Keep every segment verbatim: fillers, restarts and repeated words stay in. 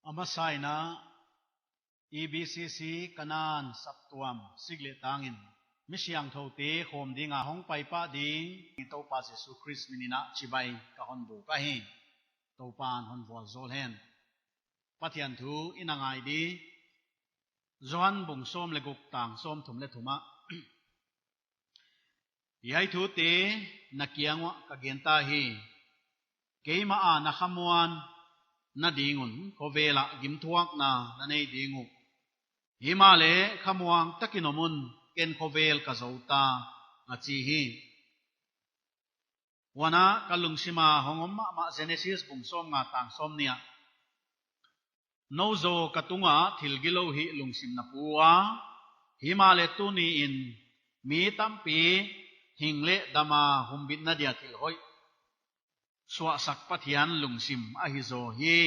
A masa in a, E B C C Kanan saptuam sik leh tang in, mi siangthoute khawm ding a hong pai pah ding, Toupa Jesu Khrist min in a chibai ka hon buk ahi. Toupa'n hon vualzawl hen. Pathian thu i na ngai di, Johan bung sawm leh guk, tang sawmthum leh thum ah. Hiai thute na kiang uah ka gen ta hi. Keimah a na khamuanna ding un khovel ah gimthuakna na nei ding uh. Himahleh khamuang tak in om un, ken khovel ka zou ta, a chi hi. Huan a ka lungsim a hong om mahmah Genesis bung sawmnga, tang sawmnih ah. Nou zaw ka tung a thil gilou hih lungsim na pu ua, himahleh tuni in mi tampi hing leh dam a humbitna dia thil hoih suahsak Pathian lungsim ahi zaw hi.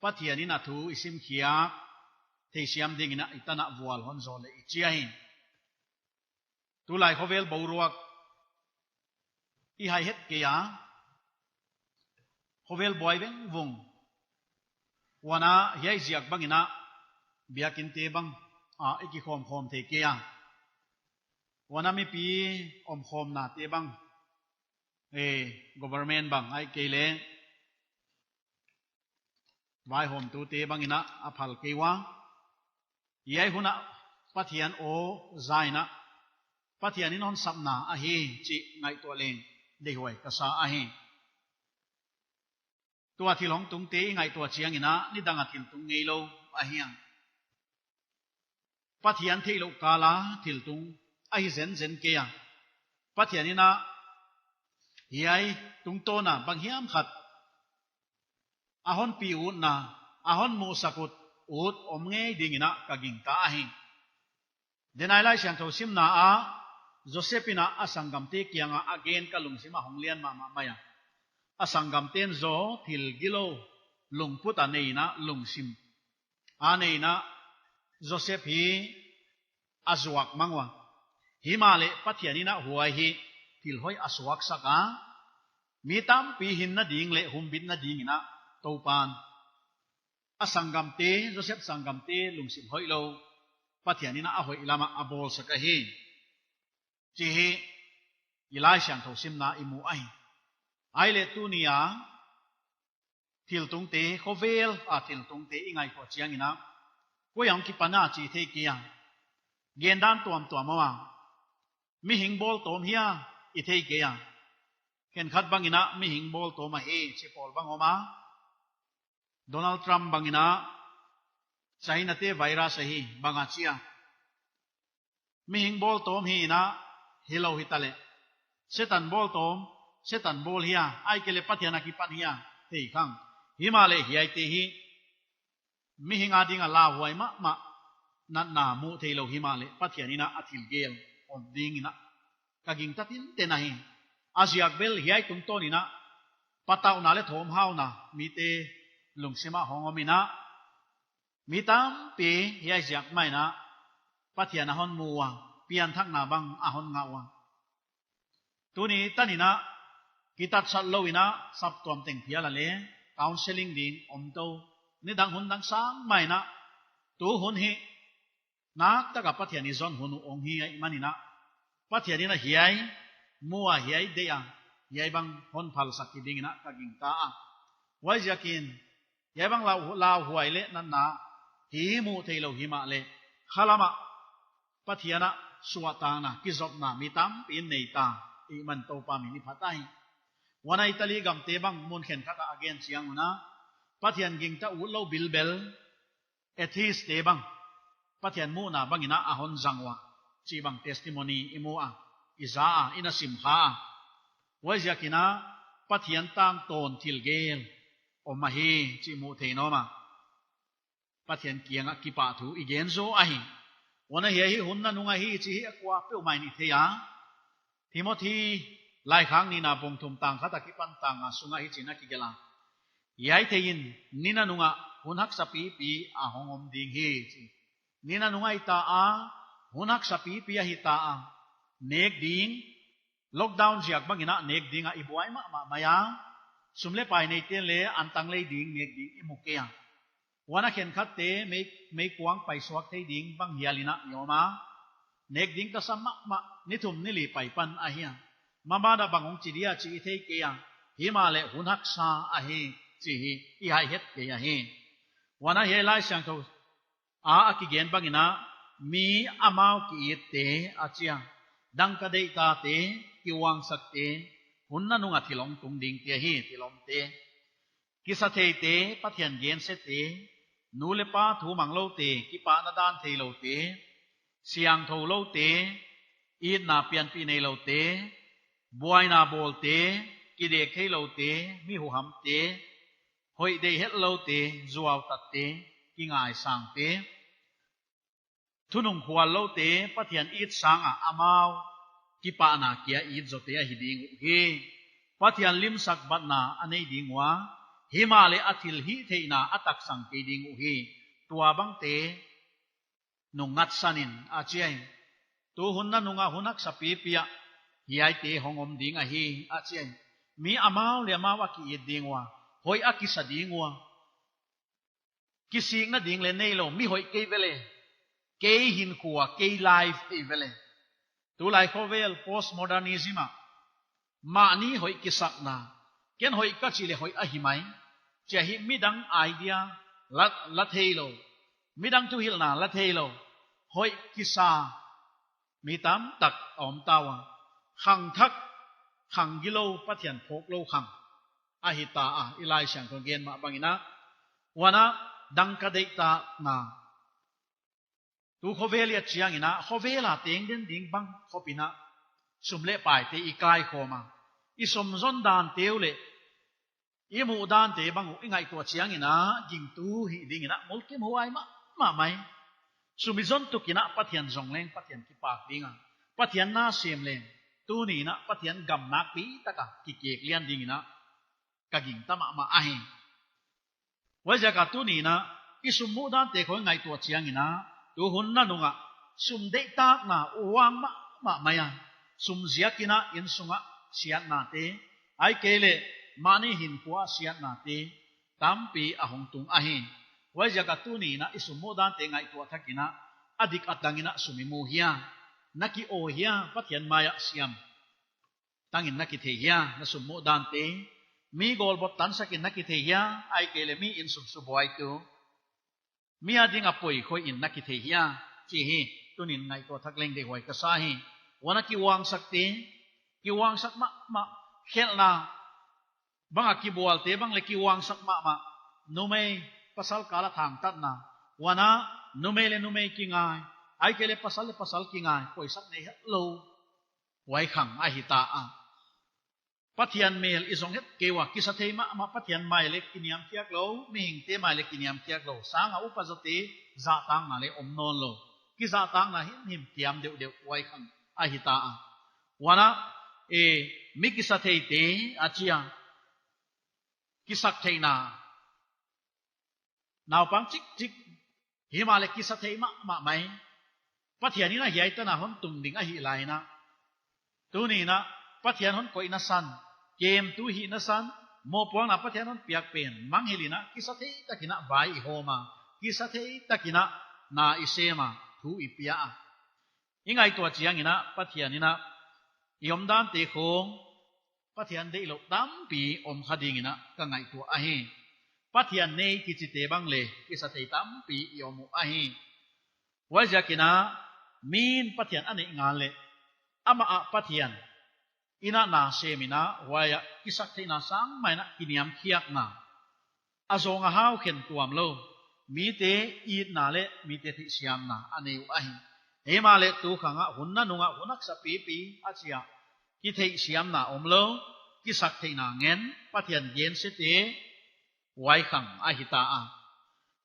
Pathian in a thu i simkhiak theisiam ding in a i tan a vual hon zawl leh i chi ahi. Tulai khovel boruak i hai het kei a, khovel buai vengvung. Huan a hiai ziak bang in a biakinte bang ah i kikhawmkhawm thei kei a. Huan a mipi omkhawmnate bang, eh, government bang ahihkeileh vaihawmtute bang in a a phal kei ua. Hiai hun ah Pathian aw za in a, Pathian in hon sapna ahi chih ngaihtuah leng deihhuai ka sa ahi. Tua thil hong tungte i ngaihtuah chiang in a, nidang a thil tung ngeilou ahi a. Pathian theihlouh kal a thil tung ahi zenzen kei a. Pathian in a hiai tungtawn a bang hiam khat a hon pi utna, a hon muhsak ut, ut om ngei ding in a ka gingta ahi. Denai Laisiangthou simna ah Joseph in a a sanggamte kiang a a gen ka lungsim a hong lian mahmah mai a. A sanggamte'n zaw thil gilou lungput a nei in a, lungsim a nei in a, Joseph hi a zuak mang ua. Himahleh Pathian in a huai hi thil hoih a suaksak a, mi tampi hinna ding leh humbitna ding in a Toupa'n a sanggamte, Joseph sanggamte lungsim hoihlou Pathian in a hoih lam ah a bawlsak ahi chih i Laisiangthou simna i mu ahi. Ahihleh tuni a thil tungte, khovel a thil tungte i ngaihtuah chiang in a, koi a hong kipan a chi thei kei a. Gendan tuamtuam om a, mihing bawltawm hia i thei kei a. Khenkhat bang in a mihing bawltawm ahi chi pawl bang om a. Donald Trump bang in a China te virus ahi bang a chi a. Mihing bawltawm hi in a, hilou hitaleh Setan bawltawm, Setan bawl hia, ahihkeileh Pathian a kipan hia, thei khang. Himahleh hiaite hi mihing a ding a lauhuai mahmah, natna muh theilou himahleh Pathian in a a thil gel om ding in a ka gingta tinten ahi. A ziak bel hiai tungtawn in a patauhna leh thawmhauna mite lungsim ah hong om in a, mi tampi hiai ziak mai in a Pathian a hon mu ua, pianthakna bang a hon ngah ua. Tuni tan in a kitatsat lou in a saptuam teng phial a leh counselling ding om tou. Nidang hun dang sang mai in a, tu hun hi naktak a Pathian i zon hun uh hong hi ahihman in a, Pathian in a hiai mu a, hiai deih a, hiai bang hon phalsak hi ding in a ka gingta a. Huaiziakin hiai bang lau, lauhuai leh natna hi muh theilou himahleh, khalam ah Pathian a suahtakna, kizopna mi tampi in nei ta ahihman Toupa min i phat ahi. Huan a Italy gamte bang mun khenkhat ah a gen chiang un a, Pathian gingta utlou bilbel, atheist te bang, Pathian muhna bang in a a hon zang ua chih bang testimony i mu a, i za a, i na simkha a. Huaiziakin a Pathian tangtawn thil gel om ahi chih muh theih in a om a. Pathian kiang a kipahthu i gen zaw ahi. Huan a hiai hi hun nanung ahi chih hi a kuapeuhmah in i thei a. Timothy laikhak nihna bung thum tang khat a kipan tang nga sung ah hichi'n a kigelh a. Hiai thei in, ni nanung ah hun haksa pipi a hong om ding hi chi. Ni nanung ahi ta a, hun haksa pipi ahi ta a. Nek ding, lockdown ziak bang in a nek ding a i buai mahmah mai a. Sum leh pai neiten leng antang lei ding, nek ding i mu kei a. Huan a khenkhatte mei, meikuang paisuak thei ding bang hial in i om a. Nek ding ka sa mahmah, ni thum ni li pai pan ahi a. Maban a bang hong chi dia chih i thei kei a. Himahleh hun haksa ahi chih i haihet kei ahi. Huan hiai Laisiangthou ah a kigen bangin, mi amau ki-itte a chi a. Dangka deihtate, kiuangsakte, hun nanung a thil hong tung dingte ahi, thil omte. Kisatheite, Pathian gensiate, nu leh pa thu mangloute, kipahna dan theiloute, siangthou loute, itna pianpih neiloute, buaina bawlte, kidek theiloute, mi huhamte, hoih deih hetloute, zuautatte, kingaisangte, thunung khualloute, Pathian it sanga amau kipahna kia it zote ahi ding uhi. Pathian limsak batna a nei ding ua, himahleh a thilhihtheihna a taksang kei ding uhi. Tuabangte nungngatsan in, a chi ahi. Tu hun nanung a hun haksa pipi ah hiaite hong om ding ahi, a chi ahi. Mi amau leh amau a ki-it ding ua, hoih a kisa ding ua. Kisikna ding leng neilou, mi hoih kei vele. Kei hinkhua, kei life ei vele. Tulai khovel postmodernism ah, mahni hoih kisakna, ken hoih ka chih leh hoih ahi mai, chi ahi. Midang idea la, la theilou, midang thuhilhna la theilou, hoih kisa mi tamtak a om ta ua. Khangthak, khang gilou, Pathian phawklou khang ahi ta a, i Laisiangthou in a gen mah bangin. Huan dangka deihtakna, tu khovel i et chiangin, khovel a teng den ding bang khop in, sum leh paite i kaikhawm a. I sum zon dante uh leh i muhdante bang uh i ngaihtuah chiangin, gingtu hih dingin mulkimhuai mahmah mai. Sum i zon tuk in Pathian zong leng Pathian kipak ding a, Pathian na sem leng tuni in Pathian gam nakpi taka kikek lian dingin ka gingta mahmah ahi. Huaiziakin tuni in i sum muhdante khawng i ngaihtuah chiangin, tu hun nanung ah sum deihtakna uang mahmah mai a. Sum ziakin innsung ah siatnate, ahihkeileh mahni hinkhua siatnate tampi a hong tung ahi. Huaiziakin tuni in i sum muhdante ngaihtuah thak in, a dik a tang in sum i mu hia, na ki-aw hia, Pathian mai ah siam tang in na kithei hia, na sum muhdante? Mi gawlbot tansak in na kithei hia, ahihkeileh mi innsung subuaitu, mi a ding a poikhoih in na kithei hia, chih tunin ngaihtuah thak leng deihhuai ka sa hi. Huan kiuangsakte, kiuangsak mahmah, khelhna bang a kibualte bang leh kiuangsak mahmah. Numei pasal kal a thangtatna, huan numei leh numei kingai, ahihkeileh pasal leh pasal kingai, poisak nei hetlou, huai khang ahi ta a. Pathian mel i zong het kei ua, kisathei mahmah, Pathian mai leh kiniamkhiak lou, mihingte mai leh kiniamkhiak lou, sang a upa zawte zahtakna leh om nawnlou, kizahtakna himhim kiam deuhdeuh, huai khang ahi ta a. Huan, e, mi kisatheite a chi a, kisaktheihna, naupang chikchik, himahleh kisathei mahmah mai. Pathian in hiai tan a hon tung ding ahih laiin, tuni in Pathian hon koihna san, kemtu hihna san, mohpuakna Pathian hon piak pen mangngilh in, kisathei takin vai i hawm a, kisathei takin na i sem a, thu i pia a. I ngaihtuah chiangin Pathian in i omdante khawng Pathian deihlouh tampi om kha dingin ka ngaihtuah ahi. Pathian nei kichite bang leh kisathei tampi i om uh ahi. Huaiziakin, min Pathian a neih ngal leh, amah ah Pathian in na sem in, huai ah kisaktheihna sang mah in kiniamkhiakna, a zawng a hau khen tuamlou, mite itna leh mite theihsiamna a nei uh ahi. Himahleh tu khang ah hun nanung ah hun haksa pipi a chi a, kitheihsiamna omlou, kisaktheihna ngen, Pathian gensiate, huai khang ahi ta a.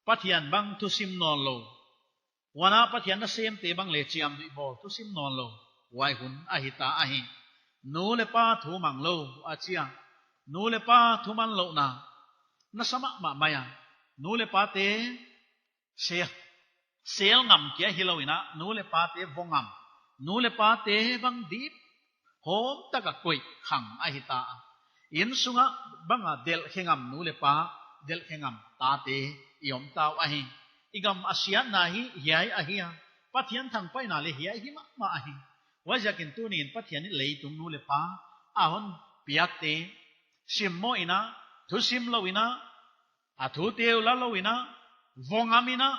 Pathian bang thusim nawnlou, huan Pathian nasemte bang leh chiamnuih bawl thusim nawnlou, huai hun ahi ta ahi. Nu leh pa thu manglou a chi a, nu leh pa thumanlouhna nasa mahmah mai a. Nu leh pate sel, sel ngam kia hilou in, nu leh pate vo ngam, nu leh pate bang dip hawm taka koih khang ahi ta a. Innsung a bang a delh khe ngam nu leh pa, delh khe ngam tate i om ta uh ahi. I gam a siatna hi hiai ahi a. Pathian thangpaihna leh hiai hi mahmah ahi. Huaiziakin tuni'n Pathian in leitung nu leh pa a hon piakte simmoh in a, thusim lou in a, a thute uh la lou in a, vongam in a,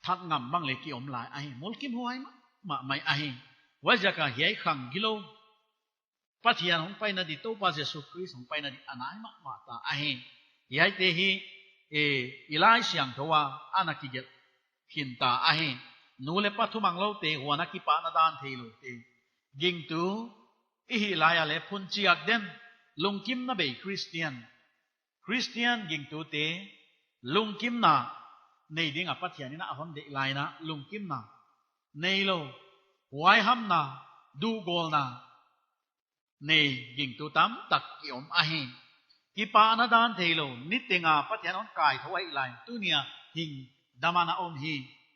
that ngam bang leh ki om lai ahi. Mulkimhuai mahmah mai ahi. Huaiziak a hiai khang gilou Pathian hongpaina di, Toupa Jesu Khrist hongpaina di a nai mahmah ta ahi. Hiaite hi, eh, i Laisiangthou ah ana kigelh khin ta ahi. Nu leh pa thumanglou te, huan a kipahna dan theilou te. Gingtu i hih lai a leh phunchiak den, lungkimna bei Khristian. Khristian gingtute lungkimna nei ding a Pathian in a hon deih lai in a, lungkimna neilou, huaihamna, duhgawlna nei gingtu tamtak ki om ahi. Kipahna dan theilou, niteng a Pathian hon kaithou ahih lai in, tuni a hing dam a na om hi.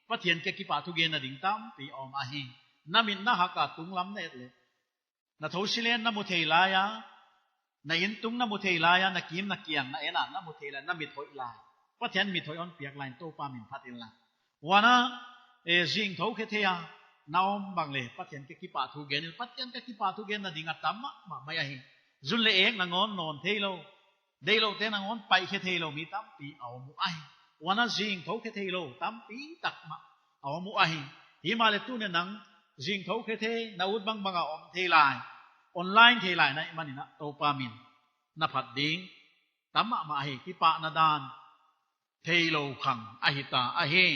Pathian kiang a kipahthu genna ding tampi om ahi. Na mit na hak a tunglam na et leh, na thousilen na mu thei lai a, na intung na mu thei lai a, na kim na kiang na en a na mu thei lai, na mit hoih lai. Pathian mit hoih hon piak lai in Toupa min phat inla. Huan a, eh, zingthou khe thei a na om bang leh Pathian kiang a kipahthu gen in, Pathian kiang a kipahthu genna ding a tam mahmah mai ahi. Zun leh ek nangawn nawn theilou, deihlouhte nangawn paih khe theilou mi tampi a om uh ahi. Huan a zingthou khe theilou tampi tak mah a om uh ahi. Himahleh tuni a nang zingthou khe thei, na ut bangbang a om thei lai, online thei lai na hih man in a Toupa min na phat ding tam mahmah ahi. Kipahna dan theilou khang ahi ta ahi.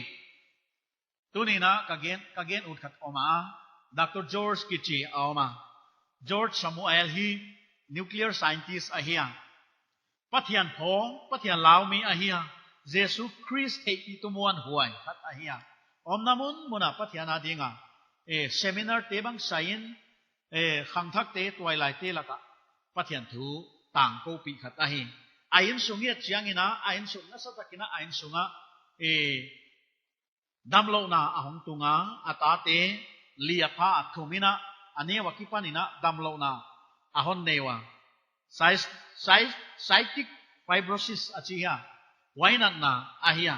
Tuni in a ka gen, ka gen ut khat om a, Doctor George kichi a om a. George Samuel hi nuclear scientist ahi a. Pathian phawng, Pathian lau mi ahi a. Jesu Khrist theihpih tu muanhuai khat ahi a. Omna munmun a Pathian a ding a, eh, seminar te bang sai in, eh, khangthakte tuailaite lak ah Pathian thu tangkoupih khat ahi. A innsung i et chiang in a, a innsung nasatak in a, a innsung ah, eh, damlouhna a hong tung a, a tate li a pha a thum in a, a neu a kipan in a damlouhna a hon nei ua. Cys-, cys-, cystic fibrosis a chi hi a, huai natna ahi a.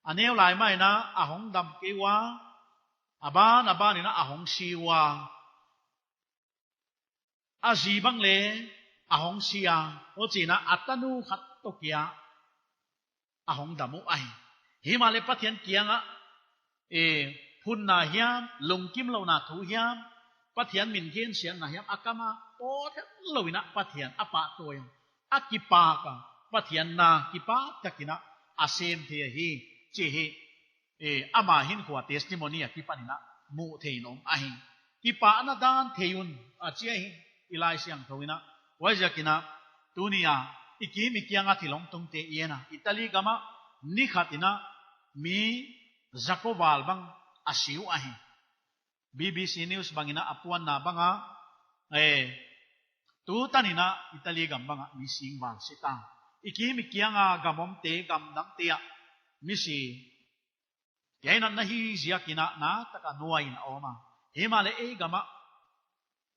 A neu lai mah in a a hong dam kei ua, a ban a ban in a a hong si ua. A zi bang leh a hong si a, huchiin a tanu khat toh kia a hong dam uh ahi. Himahleh Pathian kiang ah, eh, phunna hiam, lungkimlouhna thu hiam, Pathian min gensiatna hiam, a kam a pawt hetlou in a Pathian a pahtawi a, a kipak a, Pathian na kipak tak in a a sem thei ahi, chih hi, eh, ama hinkhua testimony a kipan in a muh theih in om ahi. Kipahna dan thei un a chi ahi, i Laisiangthou in a. Huaiziak in a, tuni a, i kim i kiang a thil hong tungte i en a, Italy gam ah ni khat in a mi za kua val bang a si uh ahi. B B C News bang in a a puanna bang ah, eh, tu tan in a Italy gam bang ah mi sing val si ta. I kim i kiang a gam omte, gam dangte ah misi, hiai natna hi ziak in a naktak a nuai in a om a. Himahleh ei gam ah,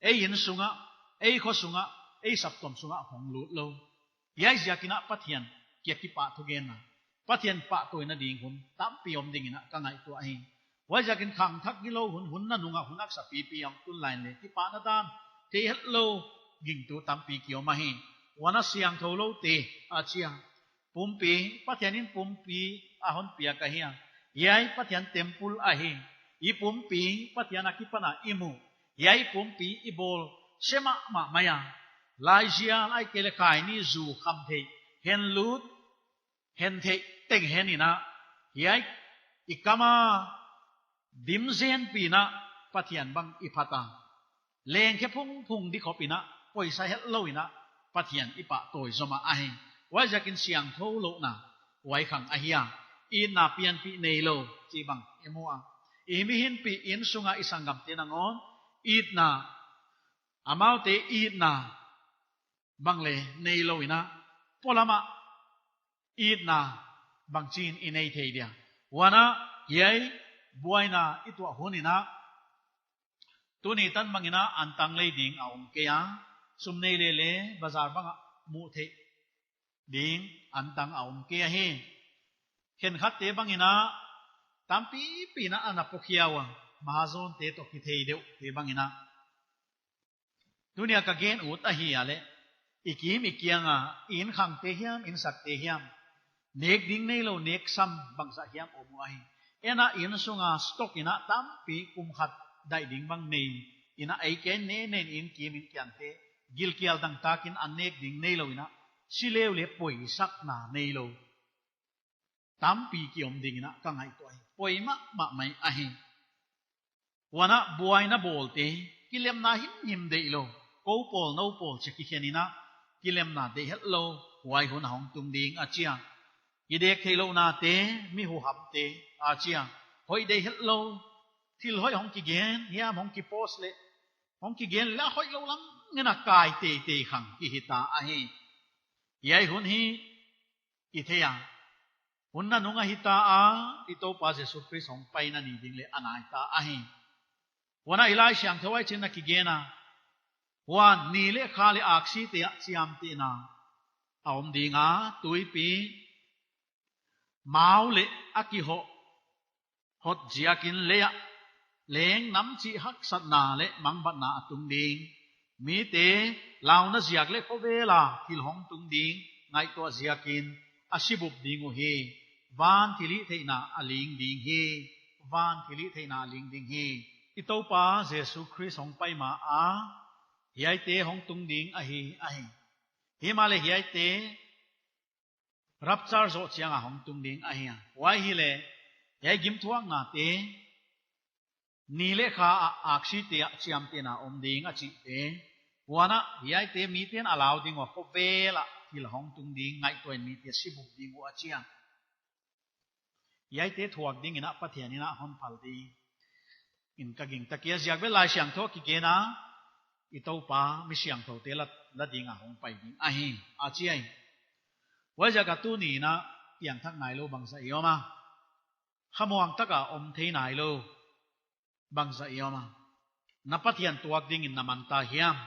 ei innsung ah, ei khosung ah, ei saptuam sung ah hong lut lou. Hiai ziak in a Pathian kiang a kipahthu genna, Pathian pahtawina ding hun tampi om ding in a ka ngaihtuah hi. Huaiziak in khangthak gilou hun, hun nanung a hun haksa pipi hong tun lai in leh kipahna dan thei hetlou gingtu tampi ki om ahi. Huan a siangthou loute a chi a. Pumpi, Pathian in pumpi a hon piak ahi a. Hiai Pathian temple ahi. I pumpi Pathian a kipan a i muh. Hiai pumpi i bawl se mahmah mai a. Laizial ahihkeileh khaini zu kham theih, hen lut, hen theih teng hen in a. Hiai i kam a dim zenpi in a Pathian bang i phat a. Leng khe phungphung di khop in a, poisa hetlou in a Pathian i pahtawi zomah ahi. Huaiziak in siangthou louhna huai khang ahi a. Itna pianpih neilou chih bang i mu a. I mihingpi innsung a i sanggamte nangawn itna, amaute itna bang leh neilou in a, polam ah itna bangchi'n i nei thei dia. Huan a hiai buaina i tuah hun in a, tuni tan bang in a antang lei ding a om kei a. Sum nei leh leng bazar bang ah muh theih ding antang a om kei ahi. Khenkhatte bang in tampipi in ana pawkhia ua, mahazonte toh kithei deuhte bang in. Tuni a ka gen ut ahihleh, i kim i kiang a, i inn khangte hiam, inn sakte hiam, nek ding neilou, nek sam bangzah hiam om uh ahi. Eina inn sung a stock in tampi kum khat daih ding bang nei in, ei ken ne nen inn kim inn kiangte gilkial dangtak in a nek ding neilou in, si leh leng poisakna neilou tampi ki om ding in ka ngaihtuah hi. Poi mahmah mai ahi. Huan buaina bawlte, kilemna himhim deih lou, kou pawl nou pawl chia kikhen in, kilemna deih hetlou, huai hun a hong tung ding a chi a. Kidek theihlouhnate, mi huhamte a chi a. Hoih deih hetlou, thil hoih hong kigen hiam, hong kipost leh, hong kigen leh hoihlou lam ngen a kai teitei khang kihita ahi. Hiai hun hi i thei a, hun nanung ahita a, i Toupa Jesu Khrist hong paina ni ding leng a naita ahi. Huan i Laisiangthou ah hichi'n a kigen a, huan ni leh kha leh aksite ah chiamtehna a om ding a, tuipi, mau leh a kihoh hot ziakin lei ah leng nam chih haksatna leh mangbatna a tung ding. Mite launa ziak leh khovel a thil hong tung ding ngaihtuah ziakin a sibup ding uhi. Van thilhihtheihna a ling ding hi. Van thilhihtheihna a ling ding hi. I Toupa Jesu Khrist hong pai ma a hiaite hong tung ding ahi, ahi. Himahleh hiaite rapture zoh chiang a hong tung ding ahi a. Huai hileh, hiai gimthuaknate, ni leh kha ah aksite ah chiamtehna om ding a chihte, huan hiaite mite'n a lau ding ua, khovel ah thil hong tung ding ngaihtuah in mite sibup ding uh a chi a. Hiaite thuak ding in Pathian in hon phal ding in ka gingta kei a. Ziak bel Laisiangthou ah kigen a, i Toupa mi siangthoute la, la ding a hong pai ding ahi, a chi ahi. Huaiziak a tuni in piangthak nailou bangzah i om a, khamuang tak a om thei nailou bangzah i om a, na Pathian tuak ding in na man ta hiam?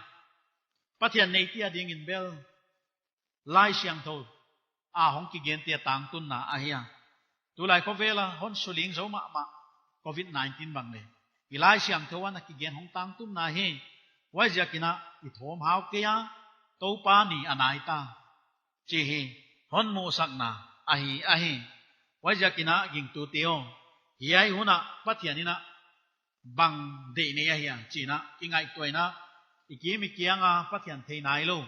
Pathian neite ading in bel Laisiangthou a hong kigente a tangtunna ahi a. Tulai khovel a hon suling zou mahmah covid nineteen bang leh, i Laisiangthou ah a kigen hong tangtunna hi. Huaiziak in i thawmhau kei a, Toupa ni a naita chih hon muhsakna ahi, ahi. Huaiziak in gingtute aw, hiai hun ah Pathian in bang deih nei ahia chi'n i ngaihtuah in, i kim i kiang a Pathian thei nailou,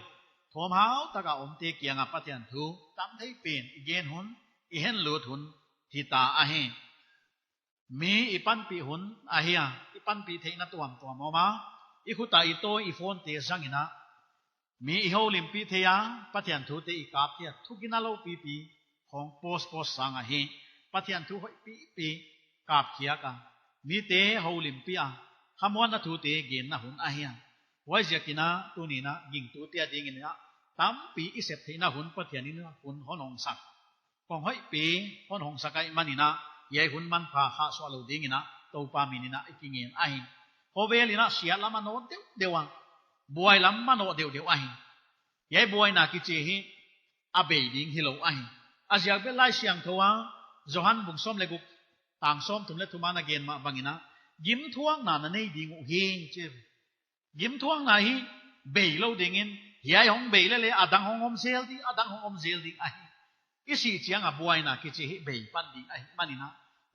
thawmhau tak a omte kiang a Pathian thu tam thei pen i gen hun, i henlut hun hita ahi. Mi i panpih hun ahi a, i panpih theihna tuamtuam om a, i khut a i tawi i phone te zang in, mi i houlimpih thei a, Pathian thute i kap thei a, thugin a lou pipi khong post post sang ahi, Pathian thu hoih pipi kapkhiak a, mite houlimpih a, khamuanna thute genna hun ahi a. Huaiziak in tuni in gingtute ading in tampi i sep theihna hun Pathian in hun hon hongsak, kong hoihpi hon hongsak ahihman in, hiai hun manpha khahsuah lou ding in Toupa min in i kingen ahi. Khovel in siat lam a nawt deuhdeuh a, buai lam a nawt deuhdeuh ahi. Hiai buaina kichi hi a bei ding hilou ahi. A ziak bel Laisiangthou a, Johan bung sawm leh guk, tang sawmthum leh thum a na gen mah bang in, gimthuakna na nei ding uhi chi. Gimthuakna hi bei lou ding in, hiai hong bei leh leng a dang hong om zel ding, a dang hong om zel ding ahi. I sih chiang a buaina kichi hi bei pan ding ahihman in,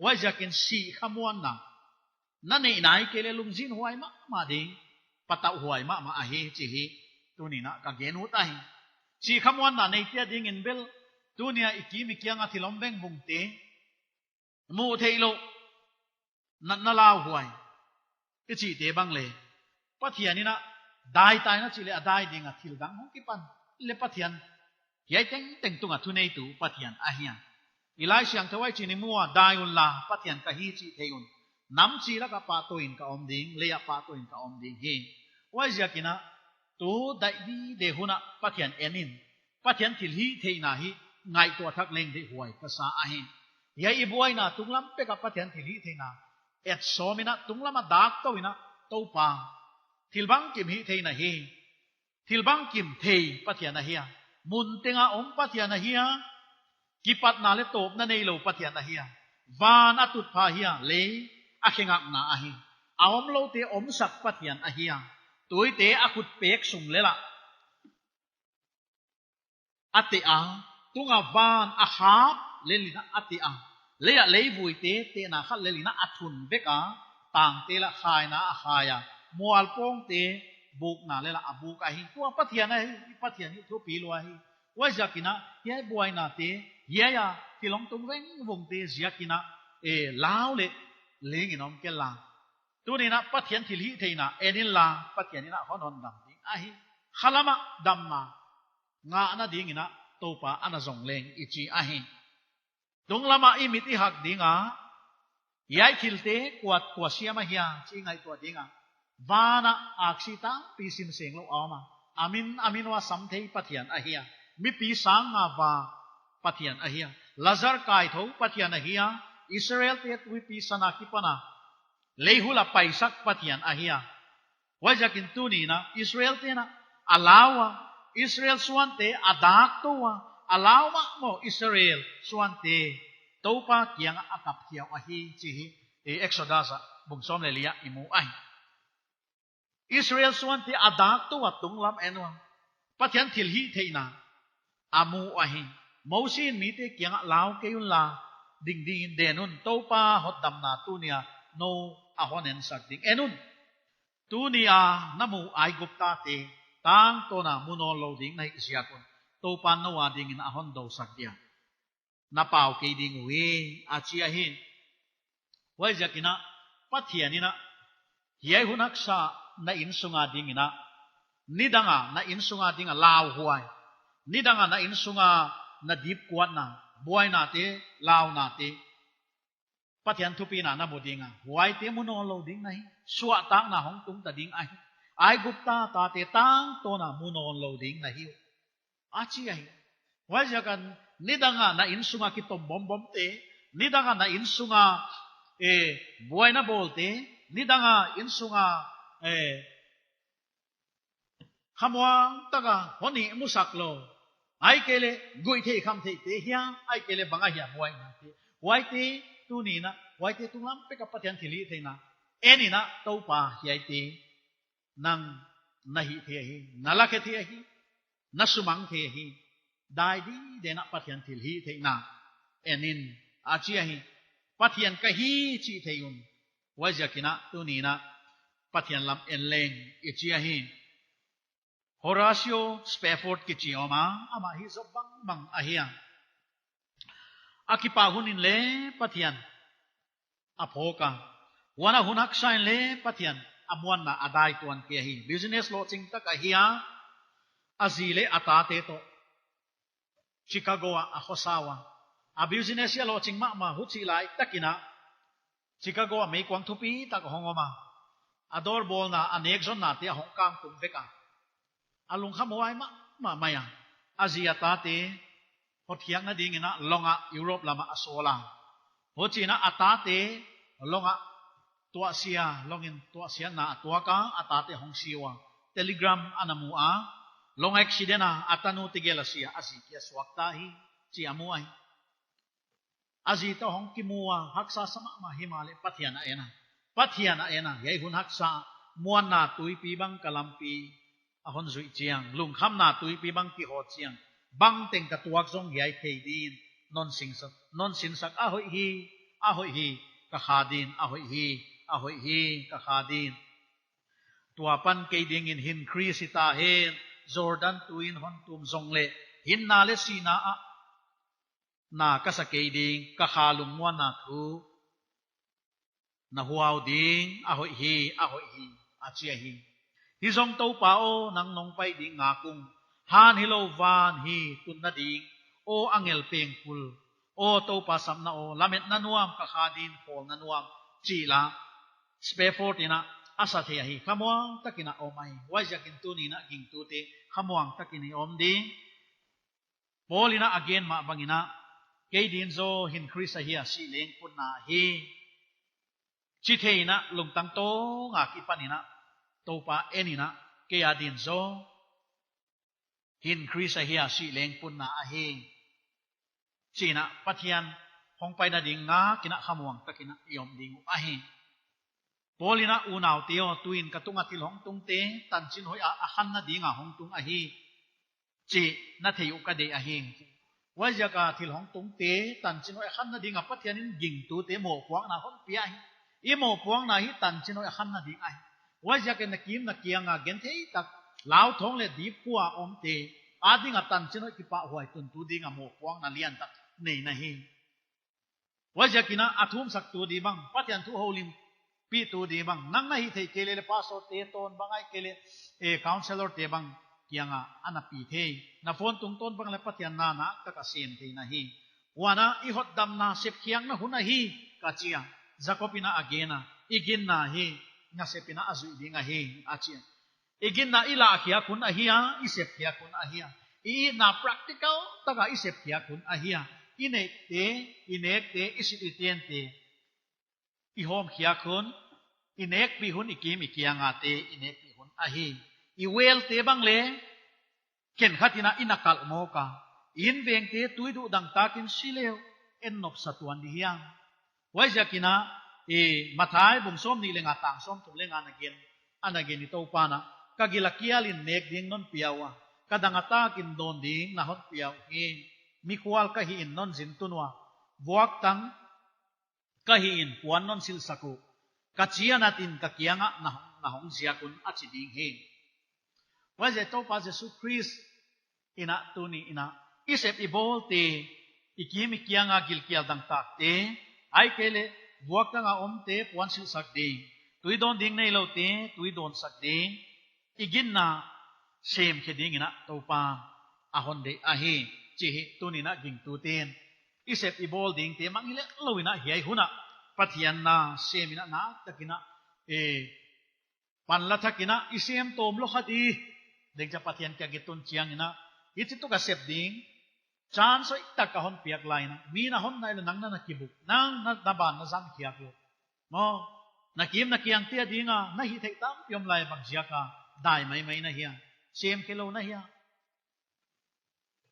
huaiziak in sih khamuanna na neih nai kei leh lungzinhuai mahmah ding, patauhhuai mahmah ahi chih tuni in ka gen ut ahi. Sih khamuanna neite ading in bel tuni a i kim i kiang a thil om vengvungte, muh theih louh, natna lauhuai i chihte bang leh, Pathian in dai tai na chih leh a dai ding a, thil dang hong kipan leh Pathian, hiai tengteng tung a thuneitu Pathian ahi a. I Laisiangthou ah hichi'n i mu a, dai unla Pathian ka hi chih thei un, nam chih lak a pahtawi in ka om ding, lei ah pahtawi in ka om ding hi. Huaiziak in tu daih dide hun ah Pathian en in, Pathian thilhihtheihna hi ngaihtuah thak leng deihhuai ka sa ahi. Hiai i buaina tunglam pek a Pathian thilhihtheihna et sawm in, tunglam a dak tou in, Toupa, thil bangkim hihtheihna hi thil bangkim thei Pathian ahi a, mun teng a om Pathian ahi a, kipatna leh tawpna neilou Pathian ahi a, van a tutpha ahi a, lei a khe ngakna ahi, a omloute omsak Pathian ahi a, tuite a khut pek sung leh lah a teh a, tung a van a khap lel in a teh a, lei a leivuite tehna khat lel in a thun vek a, tangte lah khaina a khai a, mualpawngte bukna leh lah a buk ahi. Tua Pathian ahi, Pathian hi thupi lua hi. Huaiziakin a, hiai buainate, hiai a thil hong tung vengvungte ziakin a, e, lau leh ling in om kei la. Tuni'n a Pathian thilhihtheihna en inla, Pathian in a hon hondam ding ahi. Khalam a damna ngahna dingin a Toupa ana zong leng i chi ahi. Tunglam a i mit i hak ding a, hiai thilte kua, kua siam ahia chih ngaihtuah ding a, van a aksi tampi simseng lou a om a, a min, a min ua sam thei Pathian ahi a, mipi sang nga va Pathian ahi a, Lazar kaithou Pathian ahi a, Israelte tuipi san a kipan a lei hul a paisak Pathian ahi a. Huaiziakin tuni'n a Israelte'n a lau a, Israel suante a dak tou a, a lau mahmah Israel suante Toupa kiang a a kap khiau ahi chih hi, e, Exodus a bung sawm leh li a i mu ahi. Israel suante a dak tou a tunglam en ua, Pathian thilhihtheihna a mu ahi. Mosi'n mite kiang a lau kei unla, ding dingin den un, Toupa hotdamna tuni a nou a hon ensak ding. En un, tuni a na mu Aiguptate tangtawn a mu nawnlou ding na hih ziak un, Toupa'n nou a dingin a hon dou sak dia, na pau kei ding uhi, a chi ahi. Huaiziakin a Pathian in a hiai hun haksa na innsung a dingin a, nidang a na innsung a ding a lauhuai, nidang a na innsung a na dipkuatna, buainate, launate, Pathian thupina na mu ding a, huaite mu nawnlou ding na hi, suahtakna hong tung ta ding ahi. Aigupta tate tangtawn a mu nawnlou ding na hi uh, a chi ahi. Huaiziakin nidang a na innsung a kitom bombomte, nidang a na innsung a, e, buaina bawlte, nidang a innsung a, e, khamuang tak a hon ihmu sak lou, ahihkeileh guih theih kham theihte hia, ahihkeileh bang ahia buainate, huaite tuni'n a, huaite tunglam pek a Pathian thilhihtheihna en in a, Toupa hiaite nang na hih thei ahi, na la khe thei ahi, na sumang thei ahi. Dai diden a Pathian thilhihtheihna en in, a chi ahi. Pathian ka hi chih thei un. Huaiziakin a tuni'n a Pathian lam en leng i chi ahi. Horatio Spafford kichi om a, amah hi zop bangbang ahi a. A kipak hun in leh Pathian a phawk a, huan a hun haksa in leh Pathian a muanna a dai tuan kei ahi. Business lohching tak ahi a, a zi leh a tate toh Chicago ah a khosa ua. A business a lohching mahmah, huchi lai takin a Chicago ah meikuang thupi tak hong om a, a dawrbawlna, a nekzonnate a hong kangtum vek a, a lungkhamhuai mahmah mai a. A zi a tate hotkhiakna dingin a long ah Europe lam ah a sawl a. Huchiin a tate long ah tuahsia, long in tuahsiatna a tuak a, a tate hong si ua. Telegram ana mu a, long accident a a tanu tegel a si a, a zi kia suakta hi, chi a mu ahi. A zi toh hong kimu a, haksa sa mahmah himahleh Pathian a en a. Pathian a en a, hiai hun haksa, muanna tuipi bang ka lampi a hon zuih chiang, lungkhamna tuipi bang kihaw chiang, bangteng ka tuak zong hiai thei din, non sinsak, non sinsak a hoih hi, a hoih hi, ka kha din, a hoih hi, a hoih hi, ka kha din. Tua pan kei dingin hin Khrist hita hen, Jordan tuin hon tum zong leh, hinna leh sihna ah na ka sa kei ding, ka kha lungmuanna thu na huau ding, a hoih hi, a hoih hi, a chi ahi. Hi zong Toupa aw, nang nong pai ding ngak ung, han hilou van hi tunna ding, aw angel pengkul, aw Toupa sapna aw, lametna nuam, ka kha din khawlna nuam, chih la Spafford in a a sa thei ahi. Khamuang takin a om ahi. Huaiziakin tuni'n a gingtute khamuang takin i om ding. Paul in a a gen mah bangin a, kei din zaw hin Khrist ahi a, sih leng punna hi, chi thei in a lungtang tawng a kipan in a, Toupa en in a, kei a din zaw Hi'n Khrist ahi a, sih leng punna ahi, chi in a Pathian hongpaina ding ngak in a khamuang tak in a i om ding uh ahi. Paul in a, unaute aw, tuin ka tung a thil hongtungte tanchinhoih a a khanna ding a hongtung ahi, chih na thei uh ka deih ahi. Huaiziak a thil hongtungte tanchinhoih a khanna ding a Pathian in gingtute mohpuakna hon pia hi. I mohpuakna hi tanchinhoih a khanna ding ahi. Huaiziak in na kim na kiang a genthei tak, lauthawng leh dipkua omte a ding a tanchinhoih kipahhuai tuntu ding a mohpuakna liantak nei na hi. Huaiziak in a, a thumsaktu di bang, Pathian thu houlimpihtu di bang, nang na hih theih kei leh leh pastorte tawn bang ahihkeileh, eh, counsellorte bang kiang a ana pi thei. Na phone tungtawn bang leh Pathian na naktak a sem thei na hi. Huan a, i hotdamna sepkhiakna hun ahi, ka chi a. Jakob in a a gen a, i ginna hi nasep in a a zuih ding ahi, a chi a. I ginna i lahkhiak hun ahi a, i sepkhiak hun ahi a. I itna practical tak a i sepkhiak hun ahi a. I nekte, i nekte, i sit i tente i hawmkhiak hun, i nekpih hun, i kim i kiang a te i nekpih hun ahi. I welte bang leh khenkhat in a i na kalh mawk a. I invengte tuiduh dangtak in si leh en nopsa tuan di hiam? Huaiziak in a, eh, Matthai bung sawmnih leh nga tang sawmthum leh nga na gen, ana gen i Toupa'n a, ka gil a kial in nek ding non pia ua, ka dang a tak in dawn ding na hon pia uhi. Mikhual ka hih in non zin tun ua, vuaktang ka hih in puan non silhsak uh, ka chianat in ka kiang ah na, na hong ziak un, a chi ding hi. Huaiziak Toupa Jesu Khrist in a tuni in a, i sep i bawlte, i kim i kiang a gilkial dangtakte, ahihkeileh vuaktang a omte puan silhsak ding, tui dawn ding neiloute tui dawnsak ding, i ginna semkhe ding in a Toupa'n a hon deih ahi, chih hi tuni in a gingtute'n i sep i bawl dingte mangngilh lou in a hiai hun ah Pathian na sem in a naktak in a, eh, panla thak in a i sem tawm lou kha di. Dengchia Pathian kiang i tun chiang in a, hichi tuk a sep ding chance hoihtak a hon piak lai in a, mi'n a hon nai leh nang na na kibuk, nang na, na ban na zang khiak lou. Maw, na kim na kiangte a ding a na hih theih tampi om lai, bangziak a dai maimai na hia, semkhe lou na hia?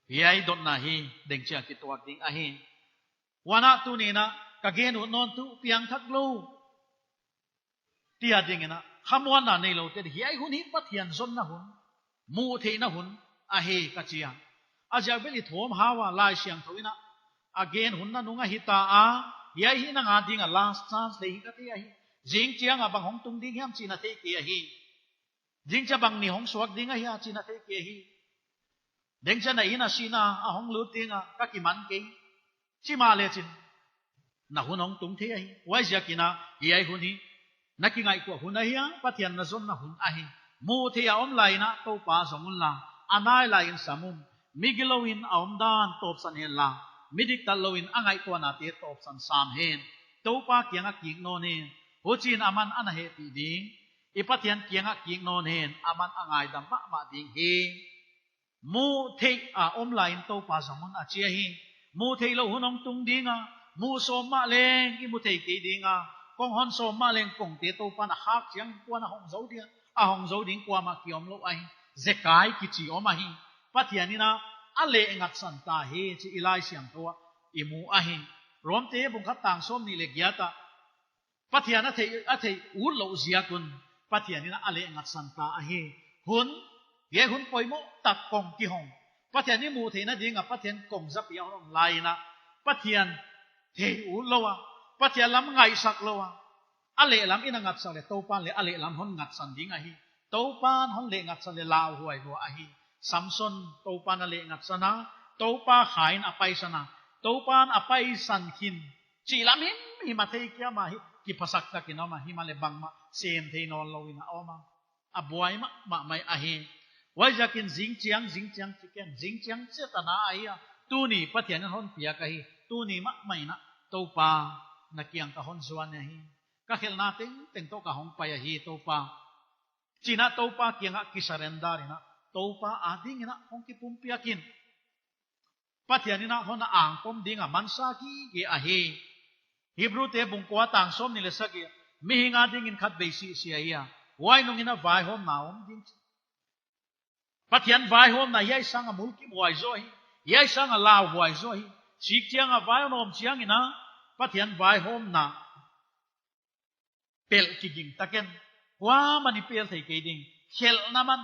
Hiai dotna hi dengchia kituak ding ahi. Huan a tuni in a ka gen ut nawn tuh piangthak lou, tia ding in a khamuanna neiloute, hiai hun hi Pathian zonna hun, muhtheihna hun ahi ka chi a. A ziak bel i thawm hau a, Laisiangthou in a a gen hun nanung ahi ta a, hiai hi nang a ding a last chance leh hi ka thei ahi. Zingchiang a bang hong tung ding hiam chih na thei kei ahi. Zingchia bang ni hong suak ding ahia chih na thei kei ahi. Dengchia na inn a sihna a hong lut ding a ka kiman kei, chi mahleh chin, na hun hong tung thei ahi. Huaiziak in a hiai hun hi na kingaihtuah hun ahia, Pathian na zonna hun ahi. Muhtheih a om lai in a Toupa zong unla, a nai lai in sam un. Migilou in a omdan tawpsan henla, midiktat lou in a ngaihtuahnate tawpsan sam hen. Toupa kiang ah kik nawn hen, huchiin aman ana hehpih ding. I Pathian kiang ah kik nawn hen, aman a ngaidam mahmah ding hi. Muhtheih a om lai in Toupa zong un, a chi ahi. Muhtheih lou hun hong tung ding a, muh sawm mahleng i mu thei kei ding a, kong hon sawm mahleng kongte Toupa'n a khak chiang kua'n a hong zou ding a, a hong zou ding kuamah ki om lou ahi. Zekai kichi om ahi. Pathian in a a lehngatsan ta hi chih i Laisiangthou ah i mu ahi. Romte bung khat tang sawmnih leh giat ah, Pathian a theih, a theih ut louh ziak un Pathian in a lehngatsan ta ahi. Hun, hiai hun poimoh tak kong kihong, Pathian i muhtheihna ding a Pathian kong zapi a hon om lai in a, Pathian theih ut lou a, Pathian lam ngaihsak lou a, a lehlam i na ngatsak leh Toupa'n leh a lehlam hon ngatsan ding ahi. Toupa'n hon lehngatsan leh lauhuai lua ahi. Samson Toupa'n a lehngatsan a, Toupa kha in a paisan a, Toupa'n a paisan khin chih lam himhim a thei kia mah hi, kiphasak tak in a om a, himahleh bangmah sem thei nawn lou in a om a, a buai mahmah mai ahi. Huaiziakin zingchiang, zingchiang chiken, zingchiang chiat a na ahi a, tuni Pathian in hon piak ahi, tuni mahmah in a Toupa na kiang ka hon zuan ahi. Ka khelhna tengteng toh ka hong pai ahi Toupa, chi in a Toupa kiang ah ki surrender in a, Toupa a ding in a hong kipumpiak in. Pathian in a hon a angpom ding a mansa gige ahi. Hebrewte bung kua tang sawmnih leh sagih, mihing a ding in khatvei sih si ahi a, huai nung in a vaihawmna om ding. Pathian vaihawmna hiai sanga mulkimhuai zaw hi, hiai sanga lauhuai zaw hi. Sik chianga vai hon om chiangin a, Pathian vaihawmna pelh kiging taken. Kuamah in pelh thei kei ding. Khelhna man,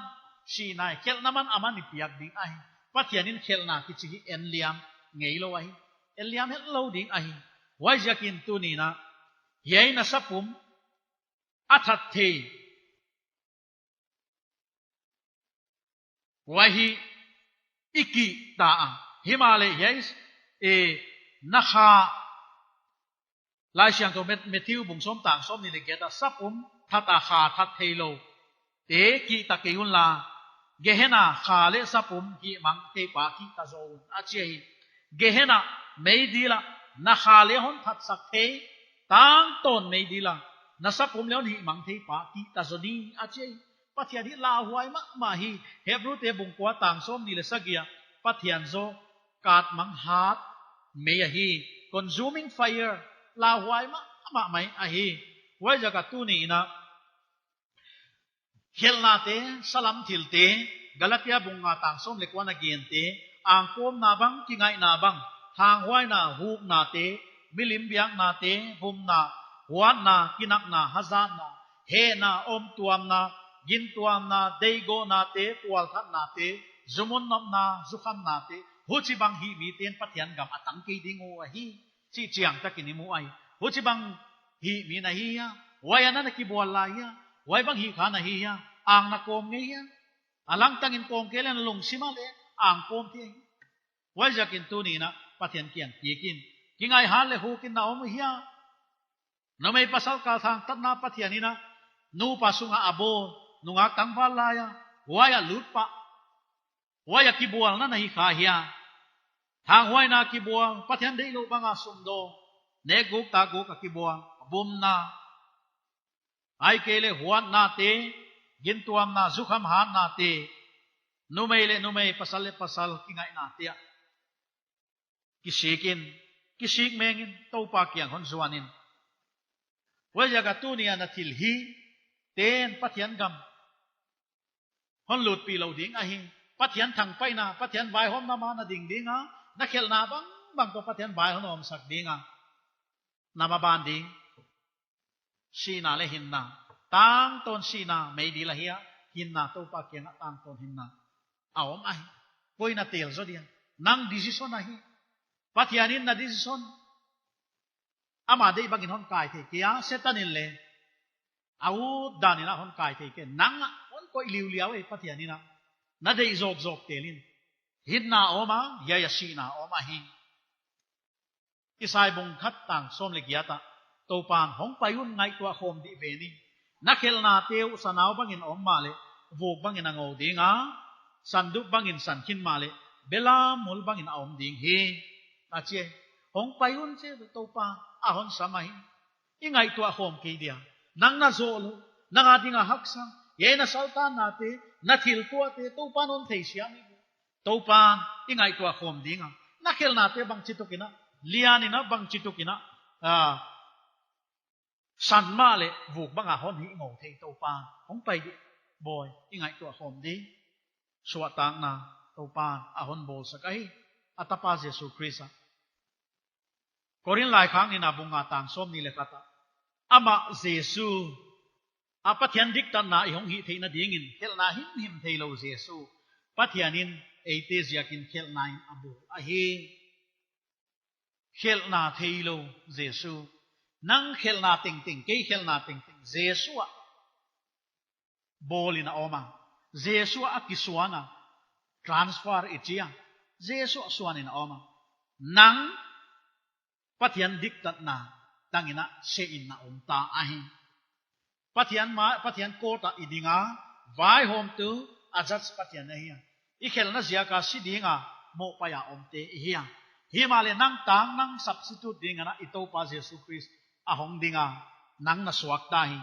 sihna, khelhna man amah in piak ding ahi. Pathianin khelhna kichi hi en liam ngeilou ahi. En liam hetlou ding ahi. Huaiziakin tuni'n a, hiai na sapum a that thei huai hi i kihta a. Himahleh hiai, e, na kha, Laisiangthou Mat-, Matthew bung sawm tang sawmnih leh giat a, sapum that a kha that theilou te kihta kei unla, Gehenna kha leh sapum hihmang theipa kihta zaw un, a chi hi. Gehenna meidil ah na kha leh hon thatsak thei, tangtawn meidil ah na sapum leh hon hihmang theipa kihta zaw ni, a chi hi. Pathian hi lauhuai mahmah hi. Hebrute bung kua tang sawmnih leh sagih ah, Pathian zaw katmang hat mei ahi. Consuming fire, lauhuai mahmah mai ahi. Huaiziak a tuni'n a, khelhnate, salam thilte, Galatia bung nga tang sawm leh kua na gente, angkawmna bang, kingaihna bang, thanghuaina, huknate, milim biaknate, bumna, huatna, kinakna, hazatna, hehna, omtuamna, gintuamna, deihgawhnate, tualthatnate, zumun nopna, zukhamnate, huchibang hih mite'n Pathian gam a tang kei ding uh ahi, chih chiantakin i mu ahi. Huchibang hih mi na hi hia? Huai a na na kibual lai hia? Huai bang hih kha na hi hia? Ang na kawm ngei hia? A langtangin kawm kei leh na lungsim ah leng ang kawm thei hi. Huaiziakin tuni'n a Pathian kiang kikin. Kingaih hat leh hukin na om hia? Numei pasal kal thangtatna Pathianin a nupa sunga a bawl, nungak tangval lai a, huai a lut pah, huai a kibualna na hi kha hia? Thanghuaina kibual, Pathian deihlouh banga sumdaw, nekguk takguk a kibual, bumna, ahihkeileh huatnate, gintuamna, zukham hatnate, numei leh numei, pasal leh pasal kingaihnate ah kisikin, kisik mengin, Toupa kiang hon zuanin. Huaiziak a tuni'n a thil hite'n Pathian gam hon lutpih lou ding ahi. Pathian thangpaihna, Pathian vaihawmna mah na ding ding a, na khelhna bangbang toh Pathian vai hon omsak ding a, na maban ding. Sihna leh hinna. Tangtawn sihna meidil ahi a, hinna Toupa kiangah tangtawn hinna a om ahi. Koi na tel zaw dia? Nang decision ahi. Pathianin na decision ama deih bangin hon kai thei kei a, Setan in leng a ut danin a hon kai thei kei. Nang ah hon koih liuliau ei Pathianin a. Na deih zawkzawk tel in. Hinna om a, hiai a sihna om ahi. Isai bung khat tang sawm leh giat ah, Toupa'n, hong pai un, ngaihtuah khawm dih ve ni. Na khelhnate uh sanau bangin a om mahleh, vuk bangin a ngou ding a, sandup bangin san khin mahleh, belam mul bangin a om ding hi, a chi. Hong pai un chi, Toupa'n a hon sam ahi. I ngaihtuah khawm kei dia? Nang na zoh lou, nang a dinga haksa, hiai na saltannate, na thil tuahte, Toupa'n hon theisiam hi. Toupa'n i ngaihtuah khawm ding a. Na khelhnate bangchituk in a, lian in a, bangchituk in a, ah, san mahleh vuk banga hon hih ngou thei Toupa'n. Hong pai dih, bawi, i ngaihtuah khawm ding. Suahtakna Toupa'n a hon bawlsak ahi, a tapa Jesu Khrist ah. Korin laikhak nihna bung nga tang sawmnih leh khat ah, amah Jesu, a Pathian diktatna i hong hih theihna dingin, khelhna himhim theilou Jesu, Pathianin eite ziakin khelhna in a bawl ahi. Khelhna theilou Jesu. Nang khelhna tengteng, kei khelhna tengteng, Jesu ah bawlin a om a. Jesu ah a kisuan a. Transfer i chi a. Jesu ah suanin a om a. Nang Pathian diktatna tangin a sehin na om ta ahi. Pathian ma, Pathian court ah i ding a, vaihawmtu, a judge Pathian ahi a. I khelhna ziaka si dinga mohpaih a omte i hi a. Himahleh nang tang, nang substitute dingin a i Toupa Jesu Khrist a hong ding a, nang na suak ta hi.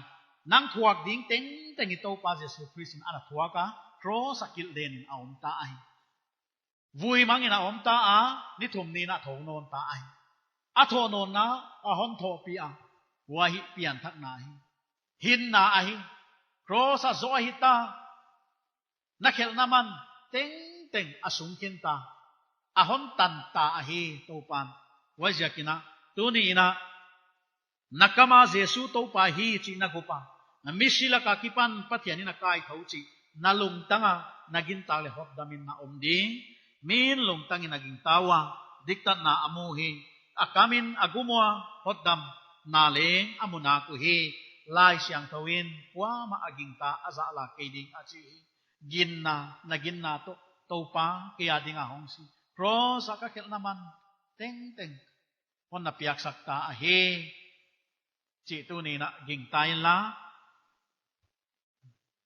Nang thuak ding tengteng i Toupa Jesu Khrist in ana thuak a, cross ah kilhden in a om ta ahi. Vui mangin a om ta a, ni thum ni in a thou nawn ta ahi. A thoh nawnna a hon thohpih a, huai hi pianthakna ahi. Hinna ahi. Cross ah zoh ahi ta. Na khelhna man, tengteng a sungkhin ta, a hon tan ta ahi Toupan. Huaiziakin ah, tuni in ah, na kam a Jesu Toupa hi chih na gup a, na misi lak a kipan Pathian in a kaithou chih na lungtang a, na gintak leh hotdam in na om ding. Min lungtang in a gingta ua, diktatna a mu hi. A kam in a gum ua, hotdamna leng a mu nak uhi. Laisiangthou in kuamah a gingta a zahla kei ding a chi hi. Ginna, na ginna toh Toupa kei a ding a hong si. Cross a ka khelhna man tengteng hon na piaksak ta ahi chih tuni in ah gingta inla,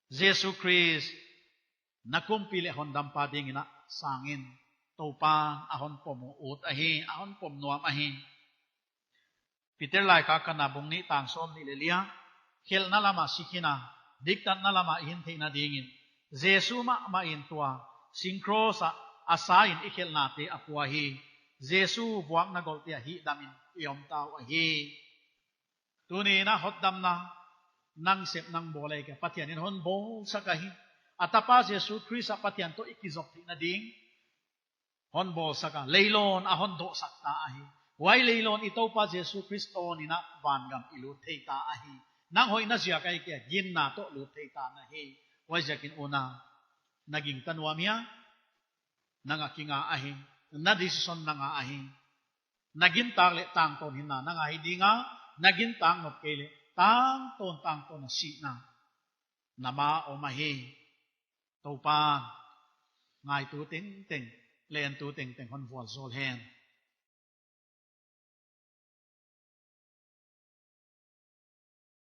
Jesu Khrist na kumpi leh hondampa ding in ah sang in, Toupan a hon pom ut ahi, a hon pom nuam ahi. Peter laikhak khatna bung nih tang sawmnih leh li ah, khelhna lam a sikhin a, diktatna lam a i hin theihna ding in, Jesu mahmah in tua sing cross ah a sa in i khelhnate a pua hi. Jesu vuakna golte a hihdam in i om ta uh ahi. Tuni in ah hotdamna nang sep nang bawl ahi kei a, Pathian in hon bawlsak ahi. A tapa Jesu Khrist ah Pathian toh i kizop theihna ding hon bawlsak a, leilawn a hon dohsak ta ahi. Huai leilawn i Toupa Jesu Khrist tawn in ah vangam i lut thei ta ahi. Nang hoihna ziak ahi kei a, ginna toh lut thei ta na hi. Huaiziakin unau, na gingta nuam hia? Nang a kinga ahi. Na decision nang a ahi. Na gintak leh tangtawn hinna nang a hi ding a, na gintak nop kei leh tangtawn tangtawn a sihna na ma om ahi. Toupan ngaitu tengteng, lentu tengteng hon vualzawl hen.